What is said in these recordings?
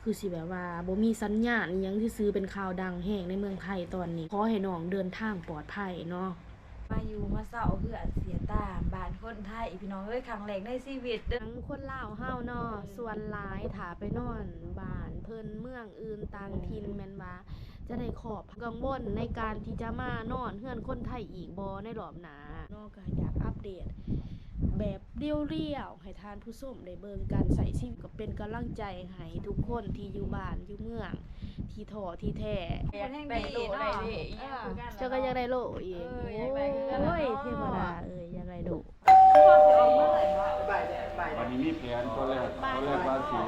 ຄືຊິແບບວ່າບໍ່ມີສັນຍານອີ່ຫຍັງຊື່ໆ ເປັນຂ່າວດັງແຮງໃນເມືອງໄທຕອນນີ້. ຂໍໃຫ້ນ້ອງເດີນທາງປອດໄພເນາະ. ມາຢູ່ມາເຊົາເຮືອນເສຍຕາມບ້ານຄົນໄທ ພີ່ນ້ອງເອີຍ ຄັ້ງແລກໃນຊີວິດເດີ. ຄົນລາວເຮົາເນາະ ສ່ວນຫຼາຍຖ້າໄປນອນບ້ານເພິ່ນເມືອງອື່ນຕ່າງຖິ່ນ ແມ່ນວ່າຈະໄດ້ຄອບ ກັງວົນໃນການທີ່ຈະມານອນເຮືອນຄົນໄທອີກບໍ່ໃນລອບໜ້າເນາະ. ກໍຢາກອັບເດດແບບລຽວໆ ໃຫ້ທ່ານຜູ້ຊົມໄດ້ເບິ່ງການໃຊ້ຊີວິດ ກໍເປັນກຳລັງໃຈໃຫ້ທຸກຄົນທີ່ຢູ່ບ້ານຢູ່ເມືອງ ທີ່ທໍ້ທີ່ແທ້. ຢາກໄດ້ໂລໄດ້ເດ້ ອີ່ຫຍັງຄືກັນ ເຈົ້າກໍຢາກໄດ້ໂລອີກ. ໂອ້ຍ ເທວະດາເອີຍ ຢາກໄດ້ໂລ. ບັດນີ້ມີແຜນ ຕອນແລກ ຕອນແລກວ່າຊິ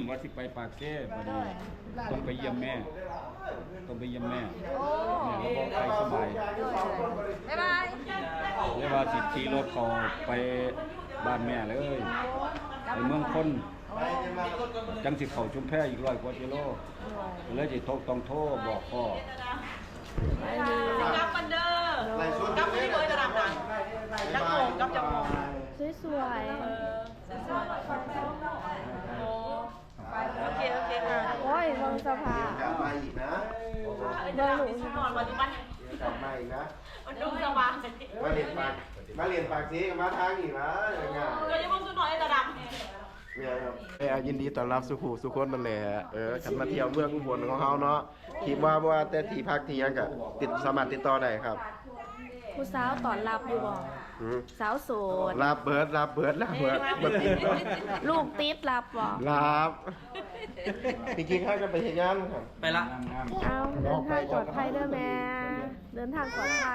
ວ່າຊິໄປປາກເຊ ບັດນີ້ຕ້ອງໄປຢ້ຽມແມ່ ຕ້ອງໄປຢ້ຽມແມ່ ແມ່ລາວບໍ່ຄ່ອຍສະບາຍ. ບາຍບາຍ. ເລີຍວ່າຊິຂີ່ລົດເຂົ້າໄປບ້ານແມ່ເລີຍ ໄປເມືອງຄົນ ຈັ່ງຊິເຂົ້າຊຸມແພອີກຮ້ອຍກວ່າກິໂລ. ເລີຍຊິໂທ ຕ້ອງໂທບອກພໍ່. ກັບກັນເດີ ກັບມື້ນີ້ເລີຍ ຕາດຳນະ ຈັກໂມງ ກັບຈັກໂມງ? ສວຍໆ ເອີ ສວຍໆ ໂອເຄ ໂອເຄ ໂອເຄ ໂອ້ຍ ເບິ່ງສະພາບ ມີໂອກາດມາອີກນະ ເບິ່ງລູກ ຊິນອນ ປັດຈຸບັນ ມີໂອກາດມາອີກນະ ມັນດຸສະບາຍ ມາຫຼິ້ນປາກ ມາຫຼິ້ນປາກເຊ ກໍມາທາງນີ້ລະ ງ່າຍ ກໍຢ່າເບິ່ງສຸດໜ້ອຍ ຕາດຳ. ແມ່ນຄັບ ເອີ ຍິນດີຕ້ອນຮັບສູ່ຜູ້ສູ່ຄົນນັ້ນແຫຼະ. ເອີ ຄັນມາທ່ຽວເມືອງອຸບົນຂອງເຮົາເນາະ ທີ່ວ່າ ບໍ່ວ່າແຕ່ທີ່ພັກທີ່ຫຍັງກໍຕິດ ສາມາດຕິດຕໍ່ໄດ້ຄັບ. ຜູ້ສາວຕ້ອນຮັບຢູ່ບໍ່? ຫື? ສາວໂສດ ຮັບເບີດ ຮັບເບີດ ຮັບເບີດ. ເອີ ບໍ່ຕິດ ລູກຕິດຮັບບໍ່? ຮັບ. ໄປກິນເຂົ້າກັບໄປເຮັດງານຄັບ ໄປລະ. ເອົາ ເດີນທາງປອດໄພເດີແມ່. ເດີນທາງປອດໄພ.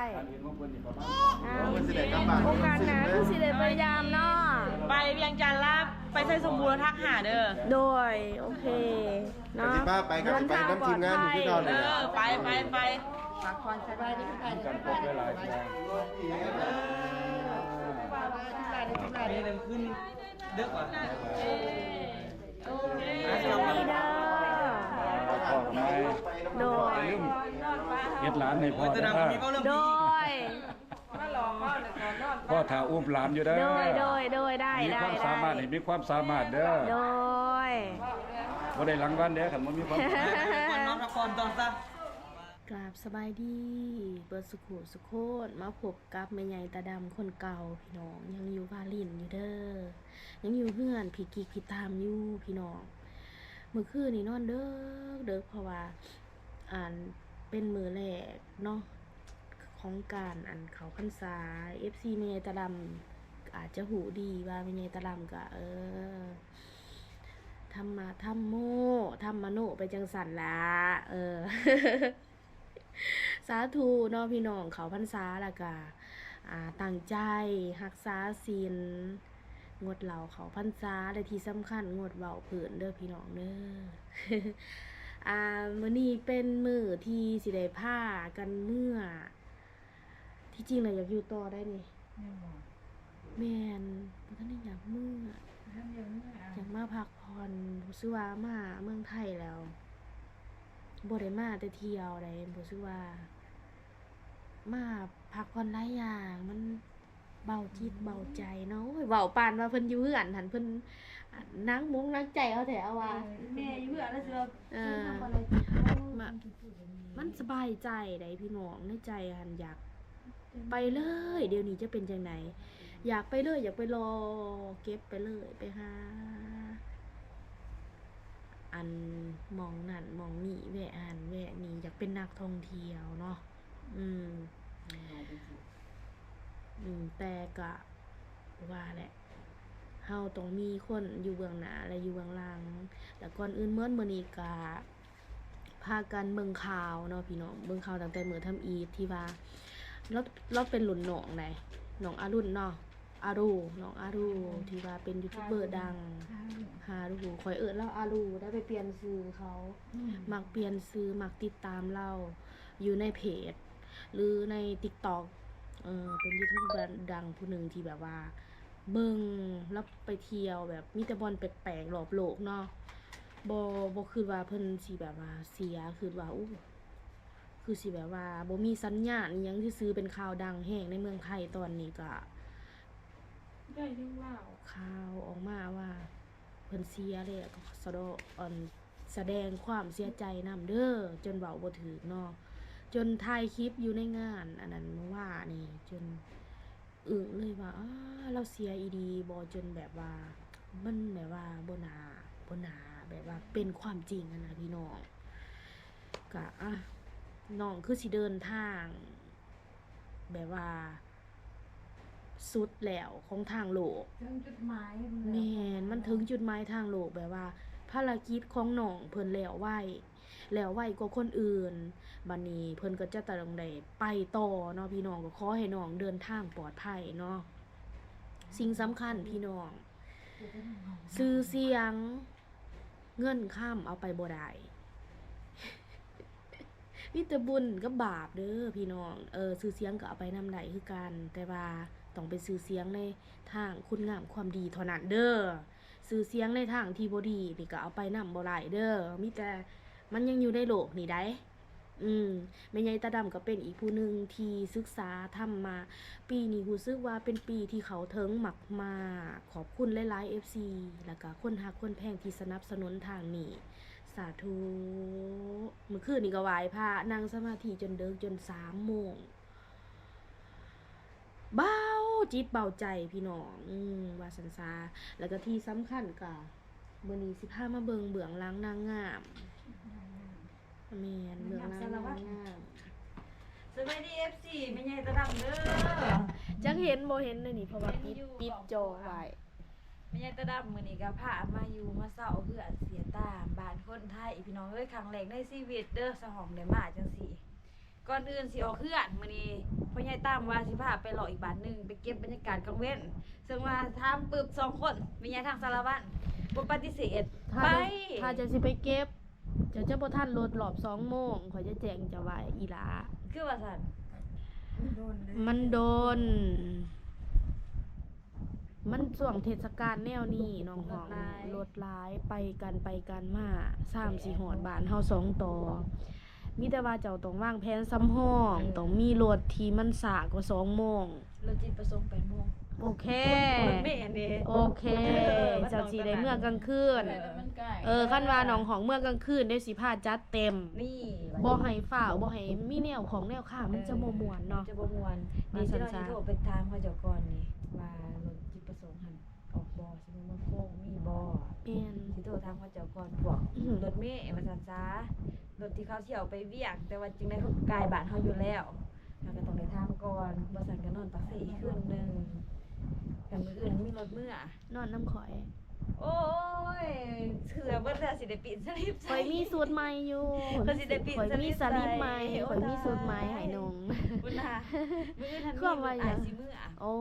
ໂອກາດໜ້າຄືຊິໄດ້ໄປຢາມເນາະ ໄປວຽງຈັນລະ ໄປໄຊສົມບູນລະທັກຫາເດີ. ໂດຍ ໂອເຄເນາະ ຊິພາໄປກໍຊິໄປນຳທີມງານຢູ່ຄືເກົ່ານີ້ແຫຼະ. ເອີ ໄປ ໄປ ໄປ ພັກຜ່ອນສະບາຍດີ ກັນຄົບຫຼາຍໆເທື່ອ ເດີກວ່າ ໂອເຄ ໂຊກດີເດີ. ໂດຍ ຢ່າລືມເຮັດຫຼານໃຫ້ພໍ່ເດີ. ໂດຍ ພໍ່ຖ້າອຸ້ມຫຼານຢູ່ເດີ. ໂດຍ ໂດຍ ໂດຍ ໄດ້ ມີຄວາມສາມາດໃຫ້ມີຄວາມສາມາດເດີ. ໂດຍ ບໍ່ໄດ້ລາງວັນເດີ ຄັນບໍ່ມີຄວາມສາມາດ. ກາບສະບາຍດີເບິດສຸຂູສຸຄົນ ມາພົບກັບແມ່ໃຫຍ່ຕາດຳຄົນເກົ່າ ພີ່ນ້ອງ ຍັງຢູ່ວາລິນຢູ່ເດີ. ຍັງຢູ່ເຮືອນພີ່ກິກພີ່ຕາມຢູ່ພີ່ນ້ອງ. ມື້ຄືນນີ້ນອນເດິກໆ ເພາະວ່າ ອັນ ເປັນມື້ແລກເນາະ ຂອງການ ອັນ ເຂົ້າພັນສາ. ເອັຟຊີແມ່ໃຫຍ່ຕາດຳອາດຈະຮູ້ດີວ່າແມ່ໃຫຍ່ຕາດຳກະ ເອີ ທຳມະທຳໂມ ທຳມະໂນໄປຈັ່ງຊັ້ນລະ ເອີ. ສາທຸເນາະພີ່ນ້ອງ ເຂົ້າພັນສາແລ້ວກະ ອ່າ ຕັ້ງໃຈຮັກສາສິນ ງົດເຫຼົ້າເຂົ້າພັນສາ ແລະ ທີ່ສຳຄັນງົດເວົ້າພື້ນເດີພີ່ນ້ອງເດີ. ອ່າ ມື້ນີ້ເປັນມື້ທີ່ຊິໄດ້ພາກັນເມືອ ທີ່ຈິງແລ້ວຢາກຢູ່ຕໍ່ໄດ້ນີ້. ແມ່ນບໍ່? ແມ່ນ ບໍ່ທັນໄດ້ຢາກເມືອ ບໍ່ທັນຢາກເມືອ ຢາກມາພັກຜ່ອນ. ຮູ້ສຶກວ່າມາເມືອງໄທແລ້ວ ບໍ່ໄດ້ມາແຕ່ທ່ຽວໃດ ຮູ້ສຶກວ່າມາພັກຜ່ອນຫຼາຍຢ່າງ ມັນເບົາຈິດເບົາໃຈເນາະ. ໂອ້ຍ ເວົ້າປານວ່າເພິ່ນຢູ່ເຮືອນຫັ້ນ ເພິ່ນ ອາ ໜັກມົກໜັກໃຈເອົາແທ້ເອົາວ່າ ເອີ ແມ່ຢູ່ເຮືອນແລ້ວຊິວ່າ ເອີ ມັນສະບາຍໃຈໃດ໋ພີ່ນ້ອງ ໃນໃຈຫັ້ນຢາກ ໄປເລີຍ ດຽວນີ້ຈະເປັນຈັ່ງໃດ? ຢາກໄປເລີຍ ຢາກໄປລໍເກັບໄປເລີຍ ໄປຫາອັນໝ່ອງນັ້ນໝ່ອງນີ້ ແວະຫັ້ນແວະນີ້ ຢາກເປັນນັກທ່ອງທ່ຽວເນາະ. ອືມ ອືມ ແຕ່ກະວ່າແຫຼະ ເຮົາຕ້ອງມີຄົນຢູ່ເບື້ອງໜ້າ ແລະ ຢູ່ເບື້ອງຫຼັງ. ແລະ ກ່ອນອື່ນໝົດ ມື້ນີ້ກະ ພາກັນເບິ່ງຂ່າວເນາະພີ່ນ້ອງ ເບິ່ງຂ່າວຕັ້ງແຕ່ມື້ທຳອິດທີ່ວ່າ ລາວ ລາວເປັນລຸ້ນນ້ອງໃດ໋ ນ້ອງອາລຸນເນາະ ອາຣູ ນ້ອງອາຣູ ທີ່ວ່າເປັນຢູທູບເບີດັງ ຮາຣູ ຂ້ອຍເອີ້ນລາວອາຣູ ໄດ້ໄປປ່ຽນຊື່ເຂົາ ມັກປ່ຽນຊື່ ມັກຕິດຕາມລາວຢູ່ໃນເພຈ ຫຼື ໃນຕິກຕັອກ ເອີ ເປັນຢູທູບເບີດັງຜູ້ໜຶ່ງທີ່ແບບວ່າ ເບິ່ງລາວໄປທ່ຽວແບບມີແຕ່ບ່ອນແປກໆລອບໂລກເນາະ ບໍ່ ບໍ່ຄິດວ່າເພິ່ນຊິແບບວ່າເສຍ ຄິດວ່າ ໂອ້ ຄືຊິແບບວ່າບໍ່ມີສັນຍານອີ່ຫຍັງຊື່ໆ ເປັນຂ່າວດັງແຮງໃນເມືອງໄທຕອນນີ້ ກະໄດ້ຍິນຂ່າວ ຂ່າວອອກມາວ່າ ເພິ່ນເສຍແລ້ວ ກໍສະເດາະ ອັນ ສະແດງຄວາມເສຍໃຈນຳເດີ້ ຈົນເວົ້າບໍ່ຖືກເນາະ ຈົນຖ່າຍຄລິບຢູ່ໃນງານອັນນັ້ນມື້ວານນີ້ ຈົນອຶ້ງເລີຍວ່າ ອ້າ ລາວເສຍອີ່ຫຼີບໍ ຈົນແບບວ່າ ມັນແບບວ່າບໍ່ໜ້າ ບໍ່ໜ້າແບບວ່າເປັນຄວາມຈິງຫັ້ນນະພີ່ນ້ອງ. ກະ ອະ ນ້ອງຄືຊິເດີນທາງແບບວ່າ ສຸດແລ້ວຂອງທາງໂລກ ເຖິງຈຸດໝາຍ ແມ່ນ ມັນເຖິງຈຸດໝາຍທາງໂລກ ແບບວ່າພາລະກິດຂອງນ້ອງເພິ່ນແລ້ວໄວ ແລ້ວໄວກວ່າຄົນອື່ນ ບັດນີ້ເພິ່ນກໍຈະຕ້ອງໄດ້ໄປຕໍ່ເນາະພີ່ນ້ອງ ກໍຂໍໃຫ້ນ້ອງເດີນທາງປອດໄພເນາະ. ສິ່ງສຳຄັນພີ່ນ້ອງ ຊື່ສຽງ ເງິນຄຳເອົາໄປບໍ່ໄດ້ ມີແຕ່ບຸນກັບບາບເດີ້ພີ່ນ້ອງ. ເອີ ຊື່ສຽງກໍເອົາໄປນຳໄດ້ຄືກັນ ແຕ່ວ່າຕ້ອງເປັນຊື່ສຽງໃນທາງຄຸນງາມຄວາມດີເທົ່ານັ້ນເດີ້. ຊື່ສຽງໃນທາງທີ່ບໍ່ດີນີ້ກໍເອົາໄປນຳບໍ່ໄດ້ເດີ້ ມີແຕ່ມັນຍັງຢູ່ໃນໂລກນີ້ໃດ໋. ອືມ ແມ່ໃຫຍ່ຕາດຳກໍເປັນອີກຜູ້ໜຶ່ງທີ່ສຶກສາທຳມາ ປີນີ້ຮູ້ສຶກວ່າເປັນປີທີ່ເຂົ້າເຖິງມາກໆ. ຂອບຄຸນຫຼາຍໆ ເອັຟຊີ ແລ້ວກະຄົນຮັກຄົນແພງທີ່ສະໜັບສະໜູນທາງນີ້ ສາທຸ. ມື້ຄືນນີ້ກໍໄຫວ້ພະ ນັ່ງສະມາທິຈົນເດິກ ຈົນສາມໂມງ ເບົາຈິດເບົາໃຈພີ່ນ້ອງ ອືມ ວ່າຊັ້ນຊາ. ແລ້ວກໍທີ່ສຳຄັນກໍ ມື້ນີ້ຊິພາມາເບິ່ງເບື້ອງຫຼັງນາງງາມ ແມ່ນ ເບື້ອງຫຼັງນາງງາມ. ສະບາຍດີ ເອັຟຊີ ແມ່ໃຫຍ່ຕາດຳເດີ້ ຈັກເຫັນບໍ່ເຫັນໃນນີ້ ເພາະວ່າປິດ ປິດຈໍໄວ້. ແມ່ໃຫຍ່ຕາດຳມື້ນີ້ກໍພາມາຢູ່ມາເຊົາເຮືອນເສຍຕາມ ບ້ານຄົນໄທ ພີ່ນ້ອງເອີຍ ຄັ້ງແລກໃນຊີວິດເດີ້ ສະຫອງໄດ້ມາຈັ່ງຊີ້. ກ່ອນອື່ນຊິອອກເຮືອນ ມື້ນີ້ພໍ່ໃຫຍ່ຕາດຳວ່າຊິພາໄປເລາະອີກບ້ານໜຶ່ງ ໄປເກັບບັນຍາກາດກາງເວັນ ເຊິ່ງວ່າຖາມປຶບສອງຄົນ ແມ່ໃຫຍ່ທາງສາລະວັນ ບໍ່ປະຕິເສດ ຖ້າ ໄປ ຖ້າເຈົ້າຊິໄປເກັບ ເຈົ້າຈະບໍ່ທັນລົດລອບສອງໂມງ ຂ້ອຍຈະແຈ້ງເຈົ້າໄວ້ອີ່ຫຼ້າ. ຄືວ່າຊັ້ນ? ມັນດົນ ມັນຊ່ວງເທດສະການແນວນີ້ ນ້ອງຮອງ ລົດຫຼາຍ ລົດຫຼາຍ ໄປກັນໄປກັນມາ ສາມຊິຮອດບ້ານເຮົາສອງຕໍ່. ມີແຕ່ວ່າເຈົ້າຕ້ອງວາງແຜນສຳຮອງ ເອີ ຕ້ອງມີລົດທີ່ມັນຊ້າກວ່າສອງໂມງ ລົດຈິດປະສົງແປດໂມງ. ໂອເຄ ລົດເມອັນນີ້ ໂອເຄ ເອີ ເຈົ້າຊິໄດ້ເມືອກາງຄືນ ເອີ ມັນໃກ້ ເອີ ຄັນວ່ານ້ອງຮອງເມືອກາງຄືນເດ້ ຊິພາຈັດເຕັມ ນີ້ ບໍ່ໃຫ້ຟ້າວ ບໍ່ໃຫ້ມີແນວຂອງແນວຄາ ມັນຈະບໍ່ມ່ວນເນາະ ຈະບໍ່ມ່ວນ. ວ່າຊັ້ນຊະ ນີ້ຊິໂທໄປຖາມເຂົາເຈົ້າກ່ອນນີ້ ວ່າລົດຈິດປະສົງຫັ້ນ ອອກບໍ່ ຊິມີເມືອງໂຂງມີບໍ່ ແມ່ນ ຊິໂທຖາມເຂົາເຈົ້າກ່ອນ ພວກ ອືມ ລົດເມວ່າຊັ້ນຊະ ລົດທີ່ເຂົາທ່ຽວໄປວຽກ ແຕ່ວ່າຈຶ່ງໄດ້ກາຍບ້ານເຮົາຢູ່ແລ້ວ ເຮົາກໍຕ້ອງໄດ້ຖາມກ່ອນ ບໍ່ຊັ້ນກໍນອນປາກເຊອີກຄືນໜຶ່ງ ແລ້ວມື້ອື່ນມີລົດເມືອ ນອນນຳຂ້ອຍ. ໂອ້ຍ ເຊື່ອເບິດແລ້ວ ຊິໄດ້ປີ້ນສະລິບໃສ່ ຂ້ອຍມີສູດໃໝ່ຢູ່ ຂ້ອຍຊິໄດ້ປີ້ນ ຂ້ອຍມີສະລິບໃໝ່ ສະລິບໃສ່ ຂ້ອຍມີສູດໃໝ່ໃຫ້ນຸ່ງ ພຸ້ນນະ ມື້ອື່ນຫັ້ນມີລົດອ້າຍຊິເມືອ ໂອ້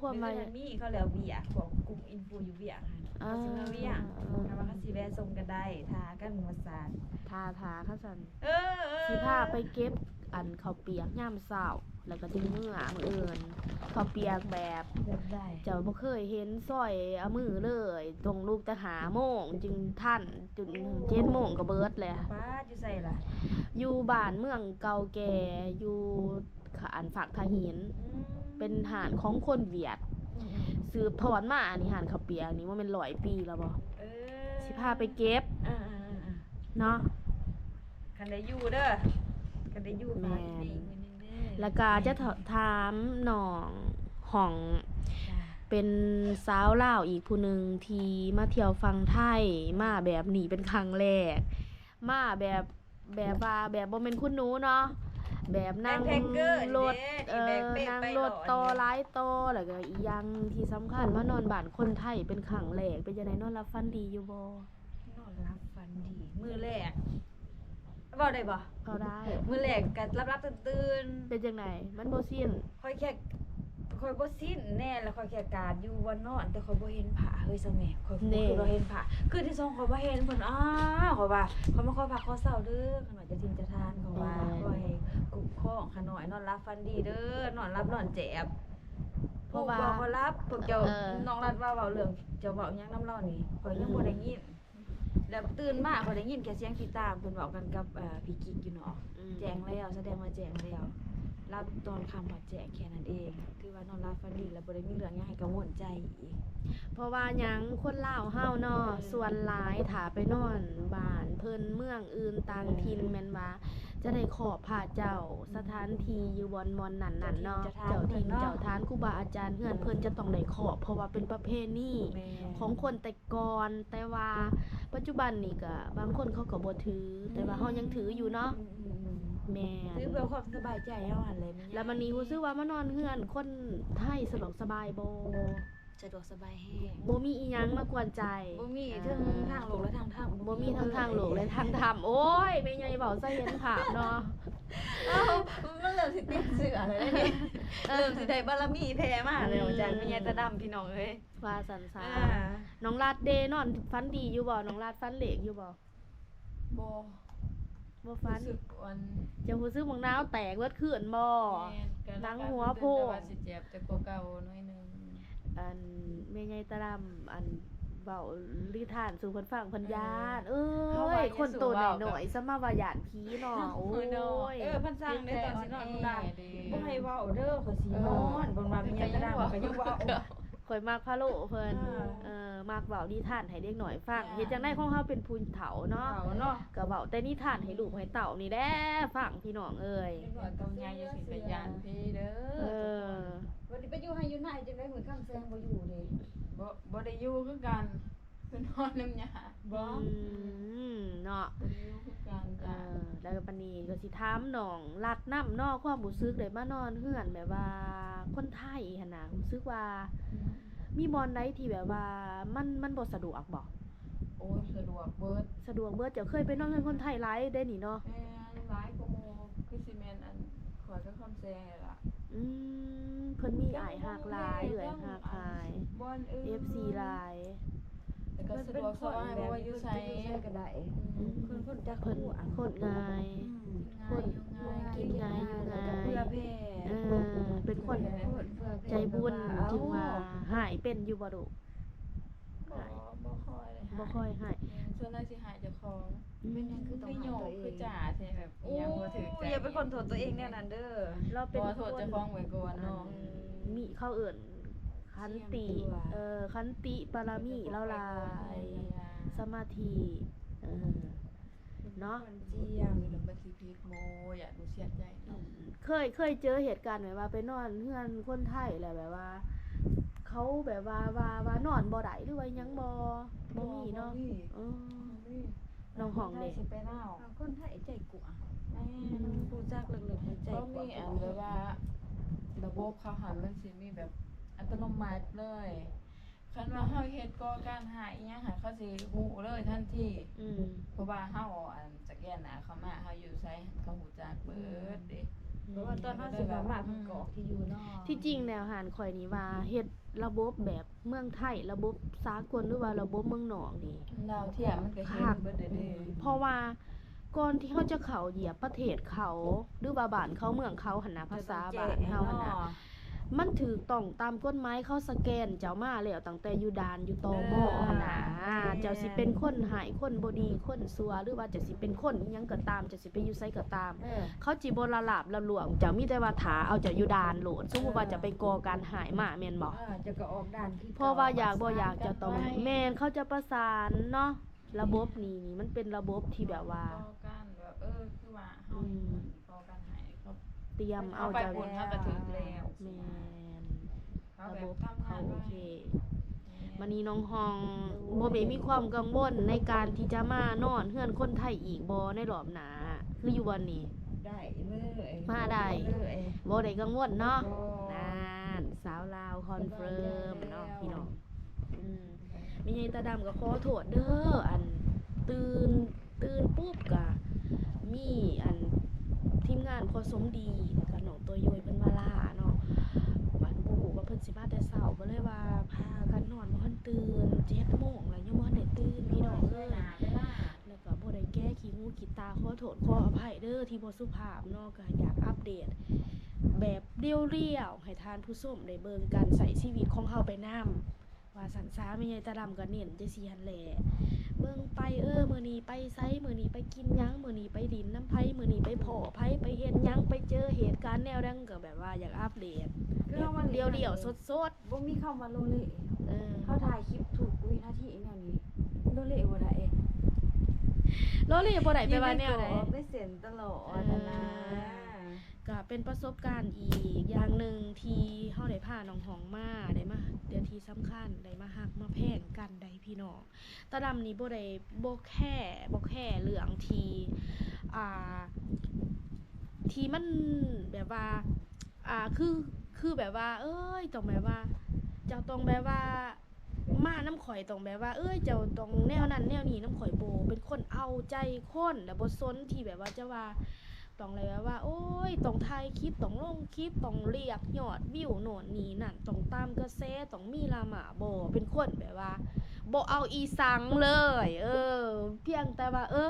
ຄວາມວ່າ ມື້ອື່ນຫັ້ນມີ ເຂົາແລ້ວວຽກ ພວກກຸ່ມອິນຟູຢູ່ວຽກຫັ້ນ ອ່າ ເຂົາຊິມາວຽກ ອ່າ ແຕ່ວ່າເຂົາຊິແວະສົ່ງກໍໄດ້ ຖ້າກັນວ່າຊັ້ນ ຖ້າ ຖ້າ ຄັນຊັ້ນ ເອີ ເອີ ຊິພາໄປເກັບ ອັນເຂົ້າປຽກຍາມເຊົ້າ ແລ້ວກໍຈຶ່ງເມືອມື້ອື່ນ. ເຂົ້າປຽກແບບ ແບບໃດ? ເຈົ້າບໍ່ເຄີຍເຫັນ ຊອຍເອົາມືເລີຍ ຕ້ອງລຸກແຕ່ຫ້າໂມງຈຶ່ງທັນ ຈົນເຈັດໂມງກໍເບິດແລ້ວ. ປ້າ ຢູ່ໃສລະ? ຢູ່ບ້ານເມືອງເກົ່າແກ່ ຢູ່ ອັນ ຟາກທ່າຫີນ ອືມ ເປັນຮ້ານຂອງຄົນຫວຽດ ອືມ ສືບທອດມາ. ອັນນີ້ຮ້ານເຂົ້າປຽກນີ້ບໍ່ແມ່ນຮ້ອຍປີແລ້ວບໍ່? ເອີ ຊິພາໄປເກັບ ອ່າໆໆໆ ເນາະ ຄັນໄດ້ຢູ່ເດີ ຄັນໄດ້ຢູ່ ແມ່ນ ຝາກອີກມື້ໜຶ່ງເດີ. ແລ້ວກະຈະຖາມນ້ອງຫ້ອງ ເປັນສາວລາວອີກຜູ້ໜຶ່ງທີ່ມາທ່ຽວຝັ່ງໄທ ມາແບບນີ້ເປັນຄັ້ງແລກ ມາແບບ ແບບວ່າ ແບບບໍ່ແມ່ນຄຸນໜູເນາະ ແບບນັ່ງລົດ ເອີ ນັ່ງລົດຕໍ່ຫຼາຍຕໍ່ ແລ້ວກໍອີກຢ່າງທີ່ສຳຄັນ ມານອນບ້ານຄົນໄທເປັນຄັ້ງແລກ. ເປັນຈັ່ງໃດ ນອນຫຼັບຝັນດີຢູ່ບໍ່? ນອນຫຼັບຝັນດີ ມື້ແລກ ເວົ້າໄດ້ບໍ່? ເວົ້າໄດ້. ມື້ແລກກໍຫຼັບໆຕື່ນໆ. ເປັນຈັ່ງໃດ? ມັນບໍ່ຊິນ. ຂ້ອຍແຄ່ ຂ້ອຍບໍ່ຊິນແນ່ ແລ້ວຂ້ອຍແຄ່ກາດຢູ່ບ່ອນນອນ ແຕ່ຂ້ອຍບໍ່ເຫັນພະເຮີ້ຍ ຊະແມ່ ຂ້ອຍບໍ່ ເດ້ ຄິດວ່າເຫັນພະ. ຄືນທີສອງຂ້ອຍບໍ່ເຫັນເພິ່ນ ອ້າ ຂ້ອຍວ່າ ຂ້ອຍມາຂໍພັກຂໍເຊົາເດີ້ ຂ້ານ້ອຍເຈົ້າຖິ່ນເຈົ້າຖານ ຂ້ອຍວ່າ ເອີ ຂໍໃຫ້ຄຸ້ມຄອງຂ້ານ້ອຍ ນອນຫຼັບຝັນດີເດີ້ ນອນຫຼັບນອນແຈບ. ເພາະວ່າ ພວກເວົ້າຂ້ອຍຫຼັບ ພວກເຈົ້າ ເອີ ນ້ອງລັດວ່າເວົ້າເລື່ອງ ເຈົ້າເວົ້າຫຍັງນຳລາວນີ້ ຂ້ອຍຍັງ ອືມ ບໍ່ໄດ້ຍິນ. ແລ້ວຕື່ນມາຂ້ອຍໄດ້ຍິນແຄ່ສຽງພີ່ຕາເພິ່ນເວົ້າກັນກັບ ເອີ ພີ່ກິກຢູ່ເນາະ ອືມ ແຈ້ງແລ້ວ ສະແດງວ່າແຈ້ງແລ້ວ. ຫຼັບຕອນຄ່ຳຮອດແຈ້ງແຄ່ນັ້ນເອງ ຖືວ່ານອນຫຼັບຝັນດີ ແລ້ວບໍ່ໄດ້ມີເລື່ອງຫຍັງໃຫ້ກັງວົນໃຈອີກ. ເພາະວ່າຫຍັງ ຄົນລາວເຮົາເນາະ ສ່ວນຫຼາຍຖ້າໄປນອນບ້ານເພິ່ນເມືອງອື່ນຕ່າງຖິ່ນ ແມ່ນວ່າຈະໄດ້ຂອບພະເຈົ້າ ສະຖານທີ່ຢູ່ບ່ອນ ບ່ອນນັ້ນໆເນາະ ເຈົ້າຖິ່ນເຈົ້າທານ ເຈົ້າຖິ່ນເຈົ້າທານ ຄູບາອາຈານເຮືອນເພິ່ນຈະຕ້ອງໄດ້ຂອບ ເພາະວ່າເປັນປະເພນີ ແມ່ນ ຂອງຄົນແຕ່ ກ່ອນ ແຕ່ວ່າປັດຈຸບັນນີ້ກະບາງຄົນເຂົາກໍບໍ່ຖື ແຕ່ວ່າເຮົາຍັງຖືຢູ່ເນາະ. ອືມ ແມ່ນ ຖືເພື່ອຄວາມສະບາຍໃຈເຮົາຫັ້ນແຫຼະ. ແລ້ວບັດນີ້ຮູ້ສຶກວ່າມານອນເຮືອນຄົນໄທສະດວກສະບາຍບໍ່? ສະດວກສະບາຍແຮງ ບໍ່ມີອີ່ຫຍັງມາກວນໃຈ ບໍ່ມີ ເອີ ເທິງທາງໂລກ ແລະ ທາງທຳ ບໍ່ມີທັງທາງໂລກ ແລະ ທາງທຳ. ໂອ້ຍ ແມ່ໃຫຍ່ເວົ້າຊະເຫັນພາບເນາະ. ເອົ້າ ມັນເລີ່ມຊິຕິດເຊື້ອແລ້ວເດ້ນີ້ ເອີ ເລີ່ມຊິໄດ້ບາລະມີແຜ່ມາແລ້ວ ອືມ ຈາກແມ່ໃຫຍ່ຕາດຳ ພີ່ນ້ອງເອີຍ. ວ່າຊັ້ນຊະ. ອ່າ ນ້ອງລັດເດ ນອນຝັນດີຢູ່ບໍ່? ນ້ອງລັດຝັນເລກຢູ່ບໍ່? ບໍ່ ບໍ່ຝັນ. ຮູ້ສຶກອັນ ເຈົ້າຮູ້ສຶກໝາກນາວແຕກເບິດຄືນບໍ່? ແມ່ນ ກໍ ໜັງຫົວໂພງ ແຕ່ວ່າຊິເຈັບ ແຕ່ກໍເກົ່າໜ້ອຍໜຶ່ງ. ອັນ ແມ່ໃຫຍ່ຕາດຳ ອັນ ເວົ້ານິທານສູ່ເພິ່ນຟັງ ເພິ່ນຢ້ານ. ເອີ ເອີຍ ຄົນໂຕນ້ອຍໆ ສະມາວ່າຢ້ານຜີເນາະ. ໂອ້ຍ ເອີ ເພິ່ນສັ່ງເດ້ ຕອນຊິນອນ ເພິ່ນວ່າ ບໍ່ໃຫ້ເວົ້າເດີ ຂ້ອຍຊິນອນ. ເພິ່ນວ່າແມ່ໃຫຍ່ຕາດຳກໍຍັງເວົ້າ ຂ້ອຍມັກພະໂລເພິ່ນ ເອີ ເອີ ມັກເວົ້ານິທານໃຫ້ເດັກນ້ອຍຟັງ. ເຮັດຈັ່ງໃດ ຂອງເຮົາເປັນຜູ້ເຖົ້າເນາະ ເຖົ້າເນາະ ກໍເວົ້າແຕ່ນິທານໃຫ້ລູກໃຫ້ເຕົ້ານີ້ແຫຼະຟັງ ພີ່ນ້ອງເອີຍ. ເດັກນ້ອຍໂຕໃຫຍ່ຢ່າຊິໄປຢ້ານຜີເດີ. ເອີ ບັດນີ້ໄປຢູ່ໄຮ່ຢູ່ນາຈັ່ງໃດ? ມື້ຄຳແສງບໍ່ຢູ່ເດ້. ບໍ່ ບໍ່ໄດ້ຢູ່ຄືກັນ ຄືນອນນຳຍ່າ. ບໍ່ ອືມ ເນາະ ບໍ່ໄດ້ຢູ່ຄືກັນ ເອີ ຈ້ະ. ແລ້ວບັດນີ້ກໍຊິຖາມນ້ອງລັດນຳເນາະ ຄວາມຮູ້ສຶກໄດ້ມານອນເຮືອນແບບວ່າຄົນໄທຫັ້ນນະ ຮູ້ສຶກວ່າ ອືມ ມີບ່ອນໃດທີ່ແບບວ່າມັນ ມັນບໍ່ສະດວກບໍ່? ໂອ້ຍ ສະດວກເບິດ ສະດວກເບິດ. ເຈົ້າເຄີຍໄປນອນເຮືອນຄົນໄທຫຼາຍເດ້ນີ້ເນາະ. ແມ່ນ ຫຼາຍກວ່າໝູ່ ຄືຊິແມ່ນອັນ ຂ້ອຍກັບຄຳແສງນີ້ລະ. ອືມ ເພິ່ນມີອ້າຍຮັກຫຼາຍ ເອື້ອຍຮັກຫຼາຍ ເອັຟຊີຫຼາຍ ແລ້ວກໍສະດວກສະບາຍ ບໍ່ວ່າຢູ່ໃສ ເພິ່ນໄປຢູ່ໃສກໍໄດ້. ອືມ ເພິ່ນ ເພິ່ນຈັກ ເພິ່ນຄົນງ່າຍ ອືມ ຄົນ ກິນງ່າຍ ຢູ່ງ່າຍ ເພື່ອແຜ່ ເອີ ເປັນຄົນໃຈບຸນ. ຖືວ່າຮ້າຍເປັນຢູ່ບໍ່ລູກ? ບໍ່ ບໍ່ຄ່ອຍ ບໍ່ຄ່ອຍຮ້າຍ. ແມ່ນ ສ່ວນຫຼາຍຊິຮ້າຍເຈົ້າຂອງ. ອືມ ເປັນຫຍັງຄືຕ້ອງຮ້າຍຕົວເອງ? ຄືຫຍອກຄືຈ້າ ແທ້ແບບ ໂອ້ຍ ອີ່ຫຍັງບໍ່ຖືກໃຈ. ຢ່າໄປຂົນໂທດຕົວເອງແນວນັ້ນເດີ. ລາວເປັນ ຂໍໂທດເຈົ້າຂອງໄວ້ກ່ອນເນາະ. ມີ ເຂົາເອີ້ນຂັນຕິ ເອີ ຂັນຕິບາລະມີລາວຫຼາຍ ສະມາທິ ເອີ ເນາະ ຄົນຈຽມ ແລ້ວມັນຊິຜິດບໍ່ ຢ້ານບໍ່ເສຍໃຈເນາະ. ເຄີຍ ເຄີຍເຈີເຫດການແບບວ່າໄປນອນເຮືອນຄົນໄທແລ້ວແບບວ່າ ເຂົາແບບວ່າ ວ່າ ວ່ານອນບໍ່ໄດ້ ຫຼືວ່າຫຍັງບໍ່? ບໍ່ມີເນາະ. ບໍ່ ບໍ່ມີ ເອີ ບໍ່ມີ. ນ້ອງຫ້ອງເດ້ ຄົນໄທຊິໄປລາວ ຄົນໄທໃຈກວ້າງ. ແມ່ນ ອືມ ຮູ້ຈັກເລິກໆ ໃຈກວ້າງ. ເຂົາມີອັນແບບວ່າ ລະບົບເຂົາຫັ້ນມັນຊິມີແບບອັດຕະໂນມັດເລີຍ. ຄັນວ່າເຮົາເຮັດກໍ່ການຮ້າຍອີ່ຫຍັງຫັ້ນ ເຂົາຊິຮູ້ເລີຍທັນທີ. ອືມ ເພາະວ່າເຮົາ ອັນ ສະແກນໜ້າເຂົາມາ ເຮົາຢູ່ໃສ ເຂົາຮູ້ຈັກເບິດເດ້. ອືມ ເພາະວ່າຕອນເຮົາຊິເຂົ້າມາ ເພິ່ນກໍອອກທີ່ຢູ່ເນາະ. ທີ່ຈິງແລ້ວຫັ້ນ ຂ້ອຍນີ້ວ່າເຮັດລະບົບແບບເມືອງໄທ ລະບົບສາກົນ ຫຼືວ່າລະບົບເມືອງນອກນີ້ ລາວທຽບມັນກໍເຫັນເບິດເດ້. ເພາະວ່າ ກ່ອນທີ່ເຮົາຈະເຂົ້າຢຽບປະເທດເຂົາ ຫຼືວ່າບ້ານເຂົາເມືອງເຂົາຫັ້ນນະ ພາສາບ້ານເຮົາຫັ້ນນະ ມັນຖືກຕ້ອງຕາມກົດໝາຍ ເຂົາສະແກນເຈົ້າມາແລ້ວ ຕັ້ງແຕ່ຢູ່ດ່ານ ຢູ່ ຕມ ເອີ ຫັ້ນນະ. ເຈົ້າຊິເປັນຄົນຮ້າຍ ຄົນບໍ່ດີ ຄົນຊົ່ວ ຫຼືວ່າເຈົ້າຊິເປັນຄົນອີ່ຫຍັງກໍຕາມ ເຈົ້າຊິໄປຢູ່ໃສກໍຕາມ ເອີ ເຂົາຊິບໍ່ລະລາບລະລວງເຈົ້າ ມີແຕ່ວ່າຖ້າເອົາເຈົ້າຢູ່ດ່ານໂລດ. ສົມມຸດວ່າເຈົ້າໄປກໍ່ການຮ້າຍມາແມ່ນບໍ່? ເອີ ເຈົ້າກໍອອກດ່ານຄື ເພາະວ່າຢາກບໍ່ຢາກເຈົ້າຕ້ອງ ແມ່ນ ເຂົາຈະປະສານເນາະ. ລະບົບນີ້ ນີ້ມັນເປັນລະບົບທີ່ແບບວ່າ ຕໍ່ກັນແບບ ເອີ ຄືວ່າເຮົາ ອືມ ຕໍ່ກັນໃຫ້ເຂົາ ຕຽມເອົາເຈົ້າ ເຮົາໄປພຸ້ນເຮົາກໍຖືກແລ້ວ. ແມ່ນ ລະບົບເຂົາໂອເຄ. ແມ່ນ ບັດນີ້ນ້ອງຮອງ ໂດຍ ບໍ່ໄດ້ມີຄວາມກັງວົນໃນການທີ່ຈະມານອນເຮືອນຄົນໄທອີກບໍ່ໃນລອບໜ້າ ຄືຢູ່ບ່ອນນີ້? ໄດ້ເລີຍ ມາໄດ້ ໄດ້ເລີຍ ບໍ່ໄດ້ກັງວົນເນາະ. ບໍ່ ນັ້ນ ສາວລາວຄອນເຟີມເນາະ ສະບາຍໃຈແລ້ວ ພີ່ນ້ອງ. ອືມ ແມ່ໃຫຍ່ຕາດຳກໍຂໍໂທດເດີ ອັນ ຕື່ນ ຕື່ນປຸບກະມີ ອັນ ທີມງານພໍ່ສົມດີ ແລ້ວກະນ້ອງຕົວໂຍຍເພິ່ນມາລາເນາະ. ອັນ ບໍ່ຮູ້ວ່າເພິ່ນຊິມາແຕ່ເຊົ້າ ກໍເລີຍວ່າພາກັນນອນບໍ່ທັນຕື່ນ ເຈັດໂມງແລ້ວ ຍັງບໍ່ທັນໄດ້ຕື່ນ ພີ່ນ້ອງເອີຍ. ແລ້ວກໍບໍ່ໄດ້ແກ້ຂີ້ຫູຂີ້ຕາ ຂໍໂທດຂໍອະໄພເດີທີ່ບໍ່ສຸພາບເນາະ. ກໍຢາກອັບເດດແບບລຽວໆ ໃຫ້ທ່ານຜູ້ຊົມໄດ້ເບິ່ງການໃຊ້ຊີວິດຂອງເຮົາໄປນຳ ວ່າຊັ້ນຊະ. ແມ່ໃຫຍ່ຕາດຳກໍເນັ້ນຈັ່ງຊີ້ຫັ້ນແຫຼະ ເ ເບິ່ງໄປ ເອີ ມື້ນີ້ໄປໃສ ມື້ນີ້ໄປກິນຫຍັງ ມື້ນີ້ໄປຫຼິ້ນນຳໃຜ ມື້ນີ້ໄປພໍ້ໃຜ ໄປເຮັດຫຍັງ ໄປເຈີເຫດການແນວໃດ ກໍແບບວ່າຢາກອັບເດດ ຄືເຮົາມາຫຼິ້ນ ດຽວໆ ສົດໆ ບໍ່ມີຄຳວ່າໂລເລ. ເອີ ເຮົາຖ່າຍຄລິບທຸກວິນາທີແນວນີ້ ໂລເລບໍ່ໄດ້ ໂລເລບໍ່ໄດ້ ແປວ່າແນວໃດ? ໄດ້ເຊັນຕະຫຼອດ ເອີ ອັນນະ ກະເປັນປະສົບການອີກຢ່າງໜຶ່ງທີ່ເຮົາໄດ້ພານ້ອງຫອງມາ ໄດ້ມາ ແຕ່ທີ່ສຳຄັນໄດ້ມາຮັກມາແພງກັນໄດ໋ພີ່ນ້ອງ. ຕາດຳນີ້ບໍ່ໄດ້ ບໍ່ແຄ ບໍ່ແຄເລື່ອງທີ່ ອ່າ ທີ່ມັນແບບວ່າ ອ່າ ຄື ຄືແບບວ່າ ເອີຍ ຕ້ອງແບບວ່າ ເຈົ້າຕ້ອງແບບວ່າ ມານຳຂ້ອຍ ຕ້ອງແບບວ່າ ເອີຍ ເຈົ້າຕ້ອງແນວນັ້ນແນວນີ້ນຳຂ້ອຍ ບໍ່ ເປັນຄົນເອົາໃຈຄົນ ແລ້ວບໍ່ສົນທີ່ແບບວ່າຈະວ່າ ຕ້ອງແບບວ່າ ໂອ້ຍ ຕ້ອງຖ່າຍຄລິບ ຕ້ອງລົງຄລິບ ຕ້ອງລຽກຍອດວິວໂນ່ນນີ້ນັ້ນ ຕ້ອງຕາມກະແສ ຕ້ອງມີດຣາມາ ບໍ່ ເປັນຄົນແບບວ່າ ບໍ່ເອົາອີ່ສັງເລີຍ ເອີ ພຽງແຕ່ວ່າ ເອີ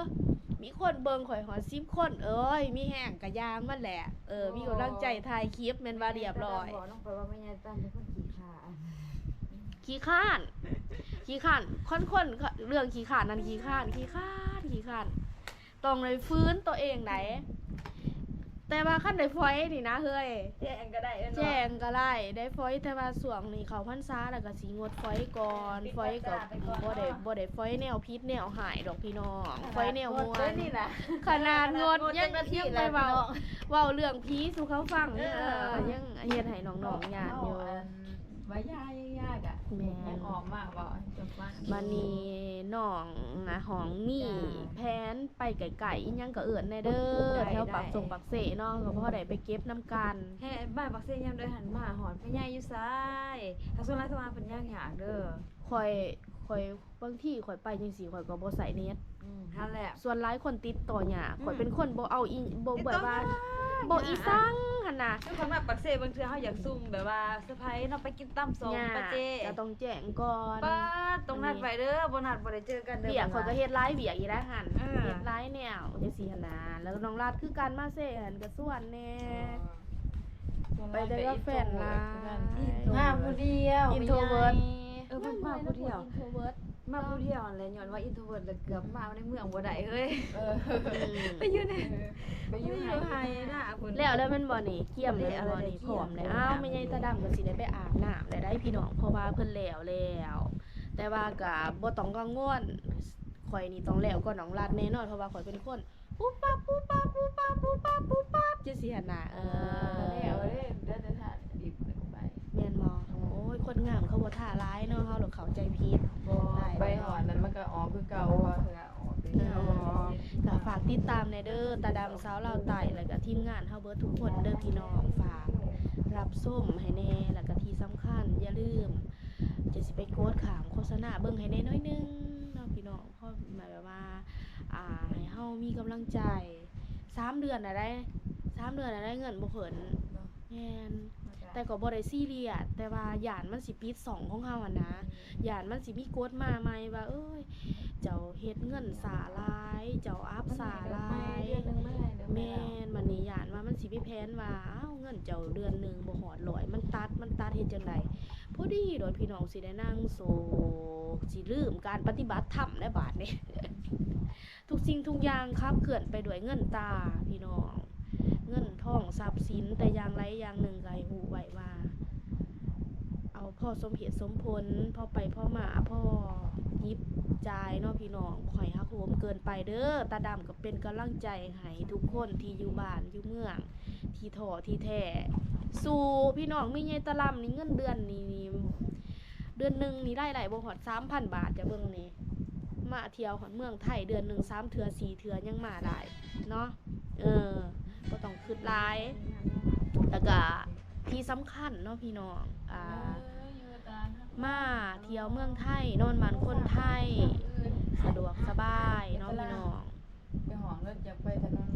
ມີຄົນເບິ່ງຂ້ອຍຮອດສິບຄົນ ເອີຍ ມີແຮງກະຢ່າມັນແຫຼະ ເອີ ມີກຳລັງໃຈຖ່າຍຄລິບ ແມ່ນວ່າລຽບຮ້ອຍ. ນ້ອງຂ້ອຍວ່າແມ່ໃຫຍ່ຕາດຳເປັນຄົນຂີ້ຄ້ານ ຂີ້ຄ້ານ ຂີ້ຄ້ານ ຄັນຄົນເລື່ອງຂີ້ຄ້ານນັ້ນ ຂີ້ຄ້ານ ຂີ້ຄ້ານ ຂີ້ຄ້ານ ຕ້ອງໄດ້ຝືນຕົວເອງໃດ໋ ແຕ່ວ່າຄັນໄດ້ຝອຍນີ້ນະເຮີ້ຍ ແຈ້ງກໍໄດ້ ແຈ້ງກໍໄດ້ ໄດ້ຝອຍ ແຕ່ວ່າຊ່ວງນີ້ເຂົ້າພັນສາແລ້ວກໍຊິງົດຝອຍກ່ອນ ຝອຍກໍບໍ່ໄດ້ ບໍ່ໄດ້ຝອຍແນວຜິດແນວຮ້າຍດອກພີ່ນ້ອງ ຝອຍແນວມ່ວນ ຂະໜາດງົດຍັງ ຍັງໄປເວົ້າ ເວົ້າເລື່ອງຜີສູ່ເຂົາຟັງ ເອີ ຍັງເຮັດໃຫ້ນ້ອງໆຢ້ານຢູ່. ວ່າຢ່າ ຢ່າ ຢ່າກະ ແມ່ນ ຍັງອອກມາເວົ້າໃຫ້ເຈົ້າຟັງຢູ່ ບັດນີ້ນ້ອງນະ ຫ້ອງມີ ຈ້າ ແຜນໄປໃກ້ໆ ອີ່ຫຍັງກໍເອີ້ນແດ່ເດີ ໄດ້ ແຖວ ໄດ້ ປາກສົງປາກເຊເນາະ ກໍພໍໄດ້ໄປເກັບນຳກັນ ແຮ່ ມາປາກເຊຍາມໃດຫັ້ນ ມາຮອດແມ່ໃຫຍ່ຢູ່ໃສ ຖ້າສ່ວນຫຼາຍສະມາເພິ່ນຍາກຍາກເດີ ຂ້ອຍ ຂ້ອຍ ບາງທີຂ້ອຍໄປຈັ່ງຊີ້ ຂ້ອຍກໍບໍ່ໃຊ້ເນັດ ອືມ ຫັ້ນແຫຼະ ສ່ວນຫຼາຍຄົນຕິດຕໍ່ຍາກ ອືມ ຂ້ອຍເປັນຄົນບໍ່ເອົາອີ ບໍ່ ແບບວ່າ ຕິດຕໍ່ຍາກ ບໍ່ອີ່ສັງຫັ້ນນະ ຄືຄົນມາປາກເຊ ບາງເທື່ອເຮົາຢາກຊຸມແບບວ່າເຊີໄພເນາະ ໄປກິນຕຳສົ້ມ ຍາກ ປາເຈ ກໍຕ້ອງແຈ້ງກ່ອນ ປາດ ຕ້ອງນັດໄວ້ເດີ ບໍ່ນັດບໍ່ໄດ້ເຈີກັນເດີ ວຽກຂ້ອຍກໍເຮັດຫຼາຍວຽກອີກແລ້ວຫັ້ນ ເອີ ເຮັດຫຼາຍແນວຈັ່ງຊີ້ຫັ້ນນະ ແລ້ວກໍນ້ອງລັດຄືກັນ ມາເຊຫັ້ນກໍຊວນແດ່ ເອີ ໄປແຕ່ກັບແຟນຫຼາຍ ມາຜູ້ດຽວ ອິນໂທເວີດ ເອີ ມາຜູ້ດຽວ ອິນໂທເວີດ ມາຜູ້ດຽວຫັ້ນແຫຼະ ຍ້ອນວ່າອິນໂທເວີດ ແລ້ວເກືອບມາໃນເມືອງບໍ່ໄດ້ເຮີ້ຍ ເອີ ໄປຢູ່ໃນ ເອີ ໄປຢູ່ໄຮ່ນາພຸ້ນ ແລ້ວແລ້ວແມ່ນບໍ່ນີ້ ກຽມແລ້ວແມ່ນບໍ່ນີ້ ພ້ອມແລ້ວ ອ້າວ ແມ່ໃຫຍ່ຕາດຳກໍຊິໄດ້ໄປອາບນ້ຳແລ້ວໃດ໋ພີ່ນ້ອງ ເພາະວ່າເພິ່ນແລ້ວແລ້ວ ແຕ່ວ່າກໍບໍ່ຕ້ອງກັງວົນ ຂ້ອຍນີ້ຕ້ອງແລ້ວກ່ອນນ້ອງລັດແນ່ນອນ ເພາະວ່າຂ້ອຍເປັນຄົນ ປຸບປັບ ປຸບປັບ ປຸບປັບ ປຸບປັບ ປຸບປັບ ຈັ່ງຊີ້ຫັ້ນນະ ເອີ ແລ້ວເດ້ ເດີແຕ່ຖ້າດິບແລ້ວກໍໄປ ແມ່ນບໍ່? ໂອ້ຍ ຄົນງາມເຂົາບໍ່ຖ້າຫຼາຍເນາະ ເຮົາລະເຂົ້າໃຈຜິດ ບໍ່ ໄປຮອດນັ້ນມັນກໍອອກຄືເກົ່າ ວ່າເຮືອອອກຄືເກົ່າ ເອີ ກໍຝາກຕິດຕາມແດ່ເດີ ຕາດຳສາວລາວໃຕ້ ແລ້ວກໍທີມງານເຮົາເບິດທຸກຄົນເດີພີ່ນ້ອງ ຝາກຮັບຊົມໃຫ້ແດ່ ແລ້ວກໍທີ່ສຳຄັນຢ່າລືມ ຈະຊິໄປກົດຂ້າມໂຄສະນາເບິ່ງໃຫ້ແດ່ໜ້ອຍໜຶ່ງເນາະພີ່ນ້ອງ ພໍແບບວ່າ ອ່າ ໃຫ້ເຮົາມີກຳລັງໃຈ ສາມເດືອນແລ້ວໃດ໋ ສາມເດືອນແລ້ວໃດ໋ ເງິນບໍ່ຂຶ້ນ ແມ່ນ ແຕ່ກໍບໍ່ໄດ້ຊີຣຽສ ແຕ່ວ່າຢ້ານມັນຊິປິດຊ່ອງຂອງເຮົາຫັ້ນນະ ຢ້ານມັນຊິມີກົດມາໃໝ່ວ່າ ເອີຍ ເຈົ້າເຮັດເງິນຊ້າຫຼາຍ ເຈົ້າອັບຊ້າຫຼາຍ ແມ່ນ ບັດນີ້ຢ້ານວ່າມັນຊິມີແຜນວ່າ ອ້າວ ເງິນເຈົ້າເດືອນໜຶ່ງບໍ່ຮອດຮ້ອຍ ມັນຕັດ ມັນຕັດເຮັດຈັ່ງໃດ ພໍດີໂລດພີ່ນ້ອງ ຊິໄດ້ນັ່ງໂສກ ຊິລືມການປະຕິບັດທຳແລ້ວບາດນີ້ ທຸກສິ່ງທຸກຢ່າງຂັບເຄື່ອນໄປດ້ວຍເງິນຕາພີ່ນ້ອງ ເງິນທອງຊັບສິນ ແຕ່ຢ່າງໃດຢ່າງໜຶ່ງກໍໃຫ້ຮູ້ໄວ້ວ່າ ເອົາພໍສົມເຫດສົມຜົນ ພໍໄປພໍມາ ພໍຈິບຈ່າຍເນາະພີ່ນ້ອງ ບໍ່ໃຫ້ຫັກໂຫມເກີນໄປເດີ ຕາດຳກໍເປັນກຳລັງໃຈໃຫ້ທຸກຄົນທີ່ຢູ່ບ້ານຢູ່ເມືອງ ທີ່ທໍ້ທີ່ແທ້ ສູ້ພີ່ນ້ອງ ມີໃຫຍ່ຕາດຳນີ້ ເງິນເດືອນນີ້ ເດືອນໜຶ່ງນີ້ລາຍໄດ້ບໍ່ຮອດສາມພັນບາດ ຈະເບິ່ງນີ້ ມາທ່ຽວຮອດເມືອງໄທ ເດືອນໜຶ່ງສາມເທື່ອສີ່ເທື່ອຍັງມາໄດ້ເນາະ ເອີ ບໍ່ຕ້ອງຄິດຫຼາຍ ແລ້ວກະທີ່ສຳຄັນເນາະພີ່ນ້ອງ ອ່າ ມາທ່ຽວເມືອງໄທ ນອນບ້ານຄົນໄທ ສະດວກສະບາຍເນາະພີ່ນ້ອງ ໄປຫ້ອງລົດ ຢາກໄປຖະໜົນ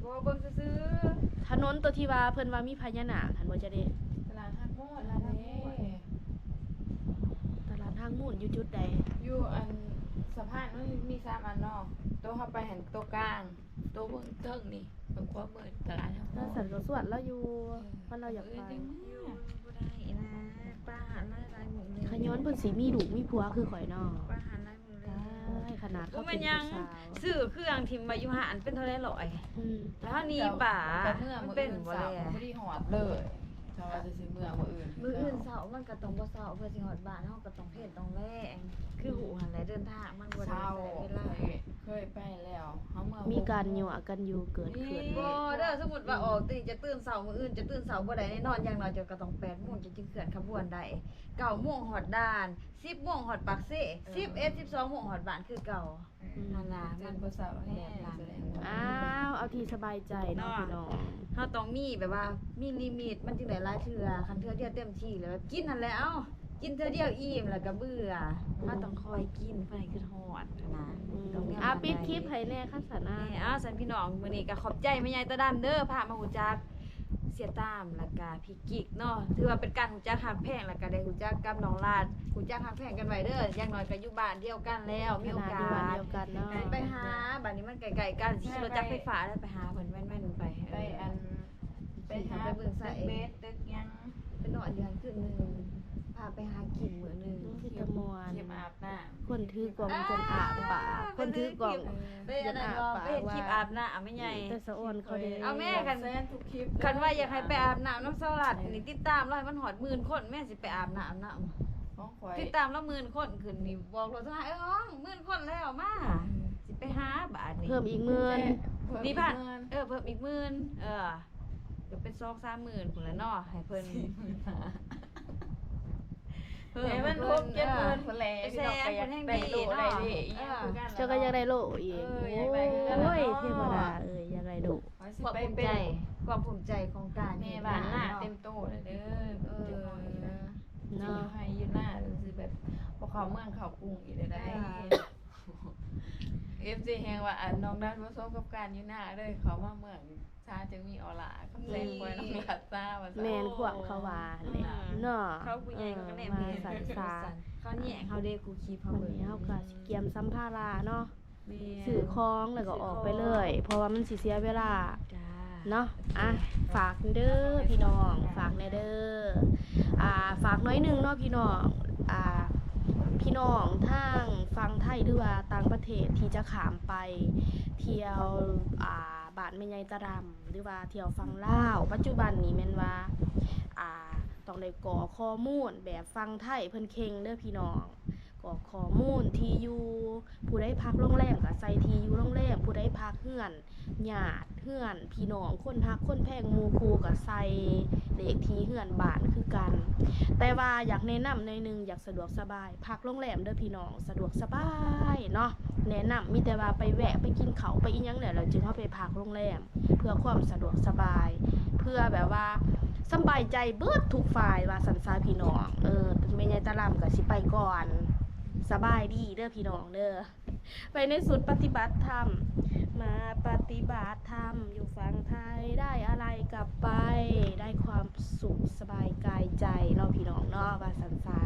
ບໍ່ ເບິ່ງຊື່ໆ ຖະໜົນຕົວທີ່ວ່າເພິ່ນວ່າມີພະຍານາກຫັ້ນບໍ່ ຈະເດ້ ຕະຫຼາດຮັກໂມດ ຕະຫຼາດຮັກໂມດຢູ່ຈຸດໃດ? ຢູ່ອັນສະພານ ມັນມີສາມອັນເນາະ ໂຕເຮົາໄປຫັ້ນ ໂຕກາງ ໂຕເບື້ອງເທິງນີ້ ເບື້ອງຂວາມື ຕະຫຼາດຮັກໂມດ ນັ້ນສັນກໍສວນລາວຢູ່ ເອີ ມັນລາວຢາກໄປ ຢູ່ບໍ່ໄດ້ນະ ປາຫານຫຼາຍໆມື້ ຂະຍ້ອນເພິ່ນຊິມີລູກມີຜົວຄືຂ້ອຍເນາະ ປາຫານຫຼາຍ ຂະໜາດເຂົາເປັນຜູ້ສາວ ຊື້ເຄື່ອງຖິ້ມໄວ້ຢູ່ຮ້ານເປັນເທົ່າໃດຮ້ອຍ ອືມ ແລ້ວເຮົາໜີປ່າ ເຈົ້າກໍເມືອມື້ອື່ນເຊົ້າ ມັນເປັນບໍ່ແລ ພໍດີຮອດເລີຍ ເຈົ້າວ່າຊິເມືອມື້ອື່ນ ມື້ອື່ນເຊົ້າມັນກໍຕ້ອງບໍ່ເຊົ້າ ເພື່ອຊິຮອດບ້ານເຮົາກໍຕ້ອງເພນຕ້ອງແລງ ຄືຮູ້ຫັ້ນແຫຼະ ເດີນທາງມັນບໍ່ໄດ້ໃຊ້ເວລາ ເຄີຍ ເຄີຍໄປແລ້ວ ເຮົາເມືອ ມີການຍົວະກັນຢູ່ເກີດຂຶ້ນ ບໍ່ເດີ ສົມມຸດວ່າອອກຕື່ນ ຈະຕື່ນເຊົ້າ ມື້ອື່ນຈະຕື່ນເຊົ້າບໍ່ໄດ້ແນ່ນອນ ຢ່າງໜ້ອຍເຈົ້າກໍຕ້ອງແປດໂມງ ເຈົ້າຈຶ່ງເຄື່ອນຂະບວນໄດ້ ເກົ້າໂມງຮອດດ່ານ ສິບໂມງຮອດປາກເຊ ເອີ ສິບເອັດ ສິບສອງໂມງຮອດບ້ານຄືເກົ່າ ອືມ ຫັ້ນນະ ມັນບໍ່ເຊົາແຮງແບບນັ້ນ ອ້າວ ເອົາທີ່ສະບາຍໃຈເນາະ ເນາະ ພີ່ນ້ອງ ເຮົາຕ້ອງມີແບບວ່າ ມີລິມິດ ມັນຈຶ່ງໄດ້ຫຼາຍເທື່ອ ຄັນເທື່ອດຽວເຕັມທີ່ແລ້ວ ແບບກິນຫັ້ນແຫຼະ ເອົ້າ ກິນເທື່ອດຽວອີ່ມແລ້ວກໍເບື່ອ ອືມ ເຮົາຕ້ອງຄ່ອຍກິນ ເພື່ອໃຫ້ຄຶດຮອດຫັ້ນນະ ອືມ ຕ້ອງມີ ອ່າ ປິດຄລິບໃຫ້ແດ່ຄັນຊັ້ນ ອ່າ ນີ້ ເອົາ ຊັ້ນພີ່ນ້ອງ ມື້ນີ້ກໍຂອບໃຈແມ່ໃຫຍ່ຕາດຳເດີ ພາມາຮູ້ຈັກເສຍຕາມ ແລ້ວກໍ ກິກເນາະ ຖືວ່າເປັນການຮູ້ຈັກຮັກແພງ ແລ້ວກໍໄດ້ຮູ້ຈັກກັບນ້ອງລາດ ຮູ້ຈັກຮັກແພງກັນໄວ້ເດີ ຢ່າງໜ້ອຍກໍຢູ່ບ້ານດຽວກັນແລ້ວ ມີໂອກາດ ຂະໜາດຢູ່ບ້ານດຽວກັນເນາະ ໄປຫາ ບາດນີ້ມັນໃກ້ໆກັນ ຊິຂີ່ລົດຈັກໄຟຟ້າແລ້ວໄປຫາເພິ່ນແວ່ນໆໄປ ໄປອັນ ໄປຫາ ໄປເບິ່ງໃສ່ ຕຶກເບັດຕຶກຫຍັງ ໄປນອນຢູ່ຫັ້ນຄືນໜຶ່ງ ພາໄປຫາກິນມື້ໜຶ່ງ ໂອ້ ຄືຕາມ່ວນ ຄລິບອາບນ້ຳ ຄົນຖືກ້ອງຈົນອາປາກ ອ່າ ຄົນຖືກ້ອງ ໄປອັນນັ້ນ ຈົນອາປາກ ໄປເຮັດຄລິບອາບນ້ຳແມ່ໃຫຍ່ ອືມ ແຕ່ສະອອນເຂົາເດ້ ເອົາແມ່ ຄັນ ຄັນວ່າຢາກໃຫ້ໄປອາບນ້ຳນຳສາວລັດນີ້ ຕິດຕາມລາວໃຫ້ມັນຮອດໝື່ນຄົນ ແມ່ຊິໄປອາບນ້ຳນຳ ຂອງຂ້ອຍ ຕິດຕາມລາວໝື່ນຄົນຂຶ້ນນີ້ ບອກໂລດ ເອີ ຮອດໝື່ນຄົນແລ້ວ ມາ ອືມ ຊິໄປຫາບາດນີ້ ເພີ່ມອີກໝື່ນ ເພີ່ມອີກໝື່ນ ນີ້ ເອີ ເພີ່ມອີກໝື່ນ ເອີ ກໍເປັນສອງສາມໝື່ນພຸ້ນແຫຼະເນາະ ໃຫ້ເພິ່ນ ສີ່ໝື່ນຫ້າ ເພີ່ມໃຫ້ມັນຫົກເຈັດໝື່ນພຸ້ນແຫຼະ ໄປແຊນພຸ້ນແຮ່ງດີເນາະ ເຈົ້າກໍຢາກໄດ້ໂລອີກ ເອີ ຢາກໄດ້ຄືກັນ ໂອ້ຍ ເນາະ ເທວະດາເອີຍ ຢາກໄດ້ໂລ ຄວາມພູມໃຈ ຄວາມພູມໃຈຂອງການເຮັດງານເນາະ ແມ່ບ້ານໜ້າເຕັມໂຕແລ້ວເດີ ເອີ ເນາະ ຢູ່ໄຮ່ຢູ່ນາ ຄືແບບບໍ່ເຂົ້າເມືອງເຂົ້າກຸງອີກແລ້ວໄດ໋ ອ່າ ເອັຟຊີແຮງວ່າ ອັນ ນ້ອງນັ້ນບໍ່ສົມກັບການຢູ່ນາເລີຍ ເຂົ້າມາເມືອງຊາຈຶ່ງມີອອລາ ຄຳແສງ ອືມ ປ່ອຍນ້ອງລາດຊາວ່າຊັ້ນ ແມ່ນຄວາມເຂົາວ່າຫັ້ນແຫຼະ ອ່າ ເນາະ ເຂົາຜູ້ໃຫຍ່ເຂົາກໍແນມເຫັນ ວ່າຊັ້ນຊາ ເຂົາແຍງເຮົາເດ້ ກູຄລິບເຮົາ ມື້ນີ້ເຮົາກໍຊິກຽມສຳພາລະເນາະ ແມ່ນ ຊື້ຂອງແລ້ວກໍອອກໄປເລີຍ ຊື້ຂອງ ເພາະວ່າມັນຊິເສຍເວລາ ຈ້າ ເນາະ ອ່ະ ຝາກເດີພີ່ນ້ອງ ຝາກແດ່ເດີ ອ່າ ຝາກໜ້ອຍໜຶ່ງເນາະພີ່ນ້ອງ ອ່າ ພີ່ນ້ອງທາງຝັ່ງໄທ ຫຼືວ່າຕ່າງປະເທດທີ່ຈະຂ້າມໄປທ່ຽວ ອ່າ ບ້ານແມ່ໃຫຍ່ຕາດຳ ຫຼືວ່າທ່ຽວຝັ່ງລາວ ປັດຈຸບັນນີ້ແມ່ນວ່າ ອ່າ ຕ້ອງໄດ້ກອກຂໍ້ມູນແບບຝັ່ງໄທເພິ່ນເຄັ່ງເດີພີ່ນ້ອງ ກອກຂໍ້ມູນທີ່ຢູ່ ຜູ້ໃດພັກໂຮງແຮມກໍໃສ່ທີ່ຢູ່ໂຮງແຮມ ຜູ້ໃດພັກເຮືອນ ຍາດເຮືອນພີ່ນ້ອງ ຄົນຮັກຄົນແພງ ໝູ່ຄູ່ກໍໃສ່ເລກທີ່ເຮືອນບ້ານຄືກັນ ແຕ່ວ່າຢາກແນະນຳໜ້ອຍໜຶ່ງ ຢາກສະດວກສະບາຍ ພັກໂຮງແຮມເດີພີ່ນ້ອງ ສະດວກສະບາຍເນາະ ແນະນຳມີແຕ່ວ່າໄປແວະ ໄປກິນເຂົ້າ ໄປອີ່ຫຍັງແລ້ວ ແລ້ວຈຶ່ງເຮົາໄປພັກໂຮງແຮມ ເພື່ອຄວາມສະດວກສະບາຍ ເພື່ອແບບວ່າສະບາຍໃຈເບິດທຸກຝ່າຍວ່າຊັ້ນຊະພີ່ນ້ອງ ເອີ ແມ່ໃຫຍ່ຕາດຳກໍຊິໄປກ່ອນ ສະບາຍດີເດີພີ່ນ້ອງເດີ ໄປໃນຊຸດປະຕິບັດທຳ ມາປະຕິບັດທຳຢູ່ຝັ່ງໄທ ໄດ້ອະໄລກັບໄປ ໄດ້ຄວາມສຸກສະບາຍກາຍໃຈເນາະພີ່ນ້ອງເນາະ ວ່າຊັ້ນຊະ